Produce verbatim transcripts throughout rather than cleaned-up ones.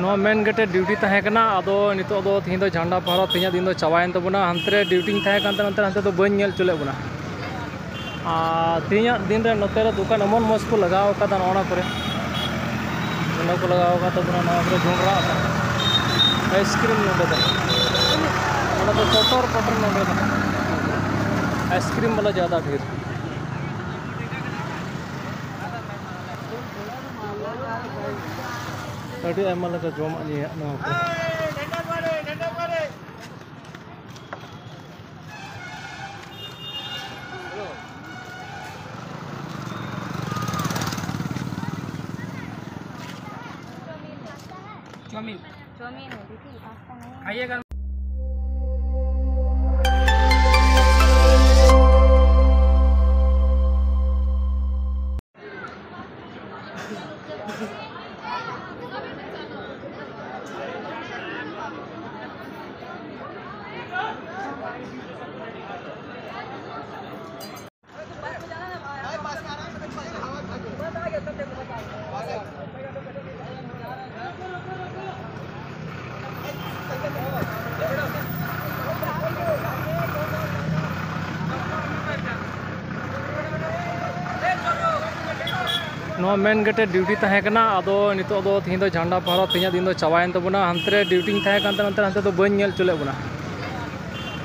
ᱱᱚᱣᱟ main gate ᱨᱮ duty ᱛᱟᱦᱮᱸ ᱠᱟᱱᱟ᱾ ᱟᱫᱚ ᱱᱤᱛᱚᱜ ᱫᱚ, ᱛᱮᱦᱮᱧ ᱫᱚ ᱡᱷᱟᱱᱰᱟ ᱯᱟᱦᱟᱨᱟ, ᱛᱮᱦᱮᱧᱟᱜ ᱫᱤᱱ ᱫᱚ ᱪᱟᱵᱟᱭᱮᱱ ᱛᱟᱵᱚᱱᱟ᱾ ᱦᱟᱱᱛᱮ ᱨᱮ ᱰᱤᱭᱩᱴᱤᱧ ᱛᱟᱦᱮᱸ ᱠᱟᱱ ᱛᱟᱦᱮᱱᱟ, ᱦᱟᱱᱛᱮ ᱫᱚ ᱵᱟᱹᱧ ᱧᱮᱞ ᱦᱚᱪᱚ ᱞᱮᱫ ᱵᱚᱱᱟ᱾ ᱟᱨ ᱛᱮᱦᱮᱧᱟᱜ ᱫᱤᱱ ᱨᱮ ᱱᱚᱛᱮ ᱨᱮ ᱫᱚᱠᱟᱱ ᱮᱢᱚᱱ ᱢᱚᱡᱽ ᱠᱚ ᱞᱟᱜᱟᱣ ᱠᱟᱫᱟ, ᱱᱚᱜᱼᱚ ᱱᱟ ᱠᱚᱨᱮ ᱡᱷᱚᱱᱰᱟ ᱠᱚ ᱞᱟᱜᱟᱣ ᱠᱟᱫ ᱛᱟᱵᱚᱱᱟ, ᱱᱚᱣᱟ ᱠᱚᱨᱮ ᱡᱚᱱᱰᱨᱟ, ᱟᱭᱤᱥᱠᱨᱤᱢ ᱱᱚᱰᱮ ᱫᱚ, ᱚᱱᱟ ᱫᱚ ᱪᱚᱴᱚᱨ ᱯᱚᱴᱚᱨ ᱱᱚᱰᱮ ᱫᱚ ᱟᱭᱤᱥᱠᱨᱤᱢ ᱵᱟᱞᱟ ᱡᱟᱫᱟ ᱰᱷᱮᱨ᱾ ᱟᱹᱰᱤ ᱟᱭᱢᱟ ᱞᱮᱠᱟ ᱡᱚᱢᱟᱜ ᱧᱩᱣᱟᱜ ᱱᱚᱣᱟ ᱠᱚᱨᱮ᱾ चाउमीन। चाउमीन है दीदी, पास्ता नहीं है। खाइएगा। ᱱᱚᱣᱟ ᱢᱮᱱ ᱜᱮᱴ ᱨᱮ ᱰᱤᱭᱩᱴᱤ ᱛᱟᱦᱮᱸ ᱠᱟᱱᱟ᱾ ᱟᱫᱚ ᱱᱤᱛᱚᱜ ᱫᱚ, ᱛᱮᱦᱮᱧ ᱫᱚ ᱡᱷᱟᱱᱰᱟ ᱯᱟᱦᱟᱨᱟ, ᱛᱮᱦᱮᱧᱟᱜ ᱫᱤᱱ ᱫᱚ ᱪᱟᱵᱟᱭᱮᱱ ᱛᱟᱵᱚᱱᱟ᱾ ᱦᱟᱱᱛᱮ ᱨᱮ ᱰᱤᱭᱩᱴᱤᱧ ᱛᱟᱦᱮᱸ ᱠᱟᱱ ᱛᱟᱦᱮᱱᱟ, ᱦᱟᱱᱛᱮ ᱫᱚ ᱵᱟᱹᱧ ᱧᱮᱞ ᱦᱚᱪᱚ ᱞᱮᱫ ᱵᱚᱱᱟ᱾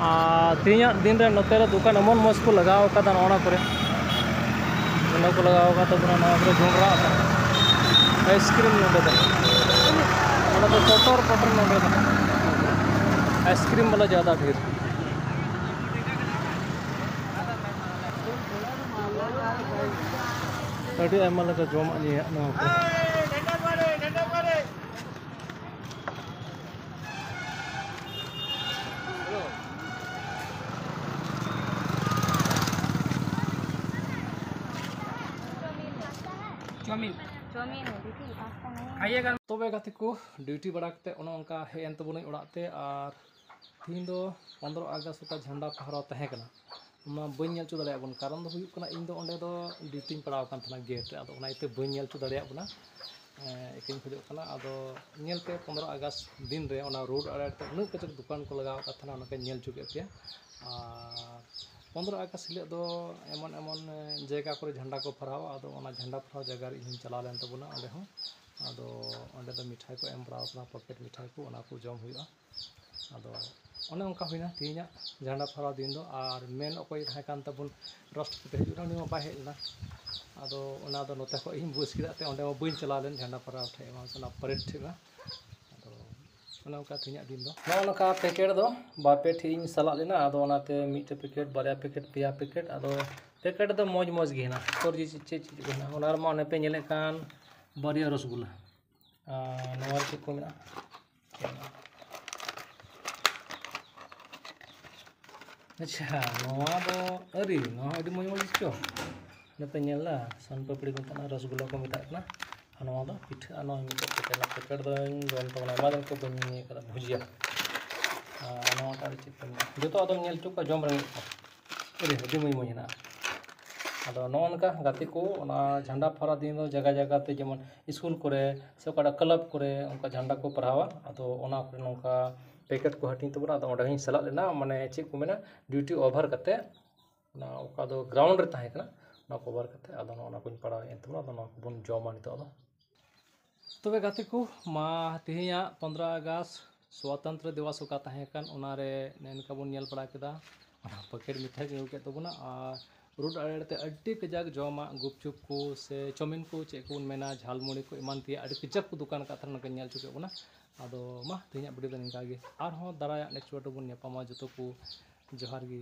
ᱟᱨ ᱛᱮᱦᱮᱧᱟᱜ ᱫᱤᱱ ᱨᱮ ᱱᱚᱛᱮ ᱨᱮ ᱫᱚᱠᱟᱱ ᱮᱢᱚᱱ ᱢᱚᱡᱽ ᱠᱚ ᱞᱟᱜᱟᱣ ᱠᱟᱫᱟ, ᱱᱚᱜᱼᱚ ᱱᱟ ᱠᱚᱨᱮ ᱡᱷᱚᱱᱰᱟ ᱠᱚ ᱞᱟᱜᱟᱣ ᱠᱟᱫ ᱛᱟᱵᱚᱱᱟ, ᱱᱚᱣᱟ ᱠᱚᱨᱮ ᱡᱚᱱᱰᱨᱟ, ᱟᱭᱤᱥᱠᱨᱤᱢ ᱱᱚᱰᱮ ᱫᱚ, ᱚᱱᱟ ᱫᱚ ᱪᱚᱴᱚᱨ ᱯᱚᱴᱚᱨ ᱱᱚᱰᱮ ᱫᱚ ᱟᱭᱤᱥᱠᱨᱤᱢ ᱵᱟᱞᱟ ᱡᱟᱫᱟ ᱰᱷᱮᱨ᱾ ᱟᱹᱰᱤ ᱟᱭᱢᱟ ᱞᱮᱠᱟ ᱡᱚᱢᱟᱜ ᱧᱩᱣᱟᱜ ᱱᱚᱣᱟ ᱠᱚᱨᱮ᱾ चाउमीन। चाउमीन है दीदी, पास्ता नहीं है। ᱛᱚᱵᱮ ᱜᱟᱛᱮ ᱠᱚ, ᱰᱤᱭᱩᱴᱤ ᱵᱟᱲᱟ ᱠᱟᱛᱮ ᱚᱱᱮ ᱚᱱᱠᱟ ᱦᱮᱡ ᱮᱱ ᱛᱟᱵᱚᱱᱟᱹᱧ ᱚᱲᱟᱜ ᱛᱮ᱾ ᱟᱨ ᱛᱤᱦᱤᱧ ᱫᱚ ᱯᱚᱱᱨᱚ ᱟᱜᱚᱥᱴ ᱚᱠᱟ ᱡᱷᱟᱱᱰᱟ ᱯᱷᱟᱦᱨᱟᱣ ᱛᱟᱦᱮᱸ ᱠᱟᱱᱟ, ᱚᱱᱟ ᱵᱟᱹᱧ ᱧᱮᱞ ᱦᱚᱪᱚ ᱫᱟᱲᱮᱭᱟᱜ ᱵᱚᱱ᱾ ᱠᱟᱨᱚᱱ ᱫᱚ ᱦᱩᱭᱩᱜ ᱠᱟᱱᱟ, ᱤᱧ ᱫᱚ ᱚᱸᱰᱮ ᱫᱚ ᱰᱤᱭᱩᱴᱤᱧ ᱯᱟᱲᱟᱣ ᱟᱠᱟᱱ ᱛᱟᱦᱮᱱᱟ ᱜᱮᱴ ᱨᱮ, ᱟᱫᱚ ᱚᱱᱟ ᱤᱭᱟᱹᱛᱮ ᱵᱟᱹᱧ ᱧᱮᱞ ᱦᱚᱪᱚ ᱫᱟᱲᱮᱭᱟᱜ ᱵᱚᱱᱟ᱾ ᱮᱸ, ᱤᱠᱟᱹᱧ ᱠᱷᱚᱡᱚᱜ ᱠᱟᱱᱟ᱾ ᱟᱫᱚ ᱧᱮᱞ ᱯᱮ, ᱯᱚᱱᱨᱚ ᱟᱜᱚᱥᱴ ᱫᱤᱱ ᱨᱮ ᱚᱱᱟ ᱨᱳᱰ ᱟᱲᱮ ᱟᱲᱮ ᱛᱮ ᱩᱱᱟᱹᱜ ᱠᱟᱡᱟᱠ ᱫᱚᱠᱟᱱ ᱠᱚ ᱞᱟᱜᱟᱣ ᱟᱠᱟᱫ ᱛᱟᱦᱮᱱᱟ, ᱚᱱᱟ ᱠᱚᱧ ᱧᱮᱞ ᱦᱚᱪᱚ ᱠᱮᱫ ᱯᱮᱭᱟ᱾ ᱟᱨ ᱯᱚᱱᱨᱚ ᱟᱜᱚᱥᱴ ᱦᱤᱞᱳᱜ ᱫᱚ ᱮᱢᱚᱱ ᱮᱢᱚᱱ ᱡᱟᱭᱜᱟ ᱠᱚᱨᱮ ᱡᱷᱟᱱᱰᱟ ᱠᱚ ᱯᱷᱟᱦᱨᱟᱣᱟ, ᱟᱫᱚ ᱚᱱᱟ ᱡᱷᱟᱱᱰᱟ ᱯᱷᱟᱦᱨᱟᱣ ᱡᱟᱭᱜᱟ ᱨᱮ ᱤᱧ ᱦᱚᱸᱧ ᱪᱟᱞᱟᱣ ᱞᱮᱱ ᱛᱟᱵᱚᱱᱟ ᱚᱸᱰᱮ ᱦᱚᱸ᱾ ᱟᱫᱚ ᱚᱸᱰᱮ ᱫᱚ ᱢᱤᱴᱷᱟᱭ ᱠᱚ ᱮᱢ ᱵᱟᱲᱟᱣ ᱠᱟᱱᱟ, ᱯᱚᱠᱮᱴ ᱢᱤᱴᱷᱟᱭ ᱠᱚ, ᱚᱱᱟ ᱠᱚ ᱡᱚᱢ ᱦᱩᱭᱩᱜᱼᱟ᱾ ᱟᱫᱚ ᱚᱱᱮ ᱚᱱᱠᱟ ᱦᱩᱭᱱᱟ ᱛᱮᱦᱮᱧᱟᱜ ᱡᱷᱟᱱᱰᱟ ᱯᱷᱟᱦᱨᱟᱣ ᱫᱤᱱ ᱫᱚ᱾ ᱟᱨ ᱢᱮᱱ ᱚᱠᱚᱭ ᱛᱟᱦᱮᱸ ᱠᱟᱱ ᱛᱟᱵᱚᱱ, ᱨᱟᱥᱴᱨᱚᱯᱚᱛᱤ ᱦᱤᱡᱩᱜ ᱨᱮ, ᱩᱱᱤ ᱢᱟ ᱵᱟᱭ ᱦᱮᱡ ᱞᱮᱱᱟ᱾ ᱟᱫᱚ ᱚᱱᱟ ᱫᱚ ᱱᱚᱛᱮ ᱠᱷᱚᱡ ᱤᱧ ᱵᱩᱡᱽ ᱠᱮᱫᱟ, ᱛᱮ ᱚᱸᱰᱮ ᱢᱟ ᱵᱟᱹᱧ ᱪᱟᱞᱟᱣ ᱞᱮᱱ ᱡᱷᱟᱱᱰᱟ ᱯᱷᱟᱦᱨᱟᱣ ᱴᱷᱮᱡ ᱢᱟ, ᱥᱮ ᱚᱱᱟ ᱯᱟᱨᱮᱰ ᱴᱷᱮᱡ ᱢᱟ᱾ ᱟᱫᱚ ᱚᱱᱮ ᱚᱱᱠᱟ ᱛᱮᱦᱮᱧᱟᱜ ᱫᱤᱱ ᱫᱚ᱾ ᱱᱚᱜᱼᱚ ᱱᱚᱝᱠᱟ ᱯᱮᱠᱮᱴ ᱫᱚ ᱵᱟᱨ ᱯᱮ ᱴᱷᱮᱡ ᱤᱧ ᱥᱟᱞᱟᱜ ᱞᱮᱱᱟ, ᱟᱫᱚ ᱚᱱᱟᱛᱮ ᱢᱤᱫᱴᱮᱡ ᱯᱮᱠᱮᱴ, ᱵᱟᱨᱭᱟ ᱯᱮᱠᱮᱴ, ᱯᱮᱭᱟ ᱯᱮᱠᱮᱴ, ᱟᱫᱚ ᱯᱮᱠᱮᱴ ᱫᱚ ᱢᱚᱡᱽ ᱢᱚᱡᱽ ᱜᱮ ᱦᱮᱱᱟᱜᱼᱟ᱾ ᱥᱚᱨᱡᱤ ᱪᱮᱫ ᱪᱮᱫ ᱪᱮᱫ ᱠᱚ ᱦᱮᱱᱟᱜᱼᱟ, ᱚᱱᱟ ᱨᱮᱢᱟ ᱚᱱᱮ ᱯᱮ ᱧᱮᱞᱮᱫ ᱠᱟᱱ ᱵᱟᱨᱭᱟ ᱨᱚᱥᱜᱩᱞᱞᱟ᱾ ᱟᱨ ᱱᱚᱣᱟ ᱨᱮ ᱪᱮᱫ ᱠᱚ ᱢᱮᱱᱟᱜᱼᱟ? ᱟᱪᱪᱷᱟ, ᱱᱚᱣᱟ ᱫᱚ ᱟᱹᱨᱤ, ᱱᱚᱣᱟ ᱦᱚᱸ ᱟᱹᱰᱤ ᱢᱚᱡᱽ ᱢᱚᱡᱽ ᱪᱚ᱾ ᱱᱚᱛᱮ ᱧᱮᱞ ᱫᱟ, ᱥᱚᱱ ᱯᱟᱯᱲᱤ ᱠᱚ ᱢᱮᱛᱟᱜ ᱠᱟᱱᱟ, ᱨᱚᱥᱜᱩᱞᱞᱟ ᱠᱚ ᱢᱮᱛᱟᱜ ᱠᱟᱱᱟ᱾ ᱟᱨ ᱱᱚᱣᱟ ᱫᱚ ᱯᱤᱴᱷᱟᱹ, ᱟᱨ ᱱᱚᱣᱟ ᱢᱤᱫᱴᱮᱡ ᱯᱮᱠᱮᱴ, ᱚᱱᱟ ᱯᱮᱠᱮᱴ ᱫᱚᱧ ᱡᱚᱢ ᱛᱟᱵᱚᱱᱟ, ᱟᱭᱢᱟ ᱫᱤᱱ ᱠᱚ ᱵᱟᱹᱧ ᱤᱭᱟᱹ ᱠᱟᱫᱟ, ᱵᱷᱩᱡᱤᱭᱟ᱾ ᱟᱨ ᱱᱚᱣᱟᱴᱟᱜ ᱨᱮ ᱪᱮᱫ ᱠᱚ ᱢᱮᱱᱟᱜᱼᱟ? ᱡᱚᱛᱚ ᱟᱫᱚᱢ ᱧᱮᱞ ᱦᱚᱪᱚ ᱠᱚᱣᱟ, ᱡᱚᱢ ᱨᱮᱸᱜᱮᱡ ᱠᱚᱣᱟ᱾ ᱟᱹᱰᱤ, ᱟᱹᱰᱤ ᱢᱚᱡᱽ ᱢᱚᱡᱽ ᱦᱮᱱᱟᱜᱼᱟ᱾ ᱟᱫᱚ ᱱᱚᱜᱼᱚ ᱱᱚᱝᱠᱟ ᱜᱟᱛᱮ ᱠᱚ, ᱚᱱᱟ ᱡᱷᱟᱱᱰᱟ ᱯᱷᱟᱦᱨᱟ ᱫᱤᱱ ᱫᱚ ᱡᱟᱭᱜᱟ ᱡᱟᱭᱜᱟ ᱛᱮ, ᱡᱮᱢᱚᱱ ᱥᱠᱩᱞ ᱠᱚᱨᱮ ᱥᱮ ᱚᱠᱟᱴᱟᱜ ᱠᱞᱟᱵᱽ ᱠᱚᱨᱮ ᱚᱱᱠᱟ ᱡᱷᱟᱱᱰᱟ ᱠᱚ ᱯᱷᱟᱦᱨᱟᱣᱟ, ᱟᱫᱚ ᱚᱱᱟ ᱠᱚᱨᱮ ᱱᱚᱝᱠᱟ ᱯᱮᱠᱮᱴ ᱠᱚ ᱦᱟᱹᱴᱤᱧ ᱛᱟᱵᱚᱱᱟ᱾ ᱟᱫᱚ ᱚᱸᱰᱮ ᱦᱚᱸᱧ ᱥᱮᱞᱮᱫ ᱞᱮᱱᱟ, ᱢᱟᱱᱮ ᱪᱮᱫ ᱠᱚ ᱢᱮᱱᱟ, ᱰᱤᱭᱩᱴᱤ ᱳᱵᱷᱟᱨ ᱠᱟᱛᱮ, ᱚᱱᱟ ᱚᱠᱟ ᱫᱚ ᱜᱨᱟᱣᱩᱱᱰ ᱨᱮ ᱛᱟᱦᱮᱸ ᱠᱟᱱᱟ, ᱚᱱᱟ ᱠᱚ ᱳᱵᱷᱟᱨ ᱠᱟᱛᱮ ᱟᱫᱚ ᱱᱚᱜᱼᱚ ᱱᱚᱣᱟ ᱠᱚᱧ ᱯᱟᱲᱟᱣᱮᱫ ᱛᱟᱵᱚᱱᱟ᱾ ᱟᱫᱚ ᱱᱚᱣᱟ ᱠᱚᱵᱚᱱ ᱡᱚᱢᱟ ᱱᱤᱛᱚᱜ ᱫᱚ᱾ ᱛᱚᱵᱮ ᱜᱟᱛᱮ ᱠᱚ, ᱢᱟ ᱛᱮᱦᱮᱧᱟᱜ ᱯᱚᱱᱨᱚ ᱟᱜᱚᱥᱴ ᱥᱚᱛᱚᱱᱛᱨᱚ ᱫᱤᱵᱚᱥ ᱚᱠᱟ ᱛᱟᱦᱮᱸ ᱠᱟᱱ, ᱚᱱᱟᱨᱮ ᱱᱮᱜᱼᱮ ᱱᱤᱝᱠᱟ ᱵᱚᱱ ᱧᱮᱞ ᱵᱟᱲᱟ ᱠᱮᱫᱟ, ᱚᱱᱟ ᱯᱮᱠᱮᱴ ᱢᱤᱴᱷᱟᱭ ᱠᱚ ᱟᱹᱜᱩ ᱠᱮᱫ ᱛᱟᱵᱚᱱᱟ᱾ ᱟᱨ ᱨᱳᱰ ᱟᱲᱮ ᱟᱲᱮᱛᱮ ᱟᱹᱰᱤ ᱠᱟᱡᱟᱠ ᱡᱚᱢᱟᱜ, ᱜᱩᱯᱪᱩᱯ ᱠᱚ ᱥᱮ ᱪᱟᱣᱢᱤᱱ ᱠᱚ, ᱪᱮᱫ ᱠᱚᱵᱚᱱ ᱢᱮᱱᱟ, ᱡᱷᱟᱞᱢᱩᱲᱤ ᱠᱚ, ᱮᱢᱟᱱ ᱛᱮᱭᱟᱜ ᱟᱹᱰᱤ ᱠᱟᱡᱟᱠ ᱠᱚ ᱫᱚᱠᱟᱱ ᱟᱠᱟᱫ ᱛᱟᱦᱮᱱᱟ, ᱚᱱᱟ ᱠᱚ ᱧᱮᱞ ᱦᱚᱪᱚ ᱠᱮᱫ ᱵᱚᱱᱟ᱾ ᱟᱫᱚ ᱢᱟ, ᱛᱮᱦᱮᱧᱟᱜ ᱵᱷᱤᱰᱤᱭᱳ ᱫᱚ ᱱᱤᱝᱠᱟ ᱜᱮ, ᱟᱨᱦᱚᱸ ᱫᱟᱨᱟᱭᱟᱜ ᱱᱮᱠᱥᱴ ᱵᱷᱤᱰᱤᱭᱳ ᱵᱚᱱ ᱧᱟᱯᱟᱢᱟ᱾ ᱡᱚᱛᱚ ᱠᱚ ᱡᱚᱦᱟᱨ ᱜᱮ᱾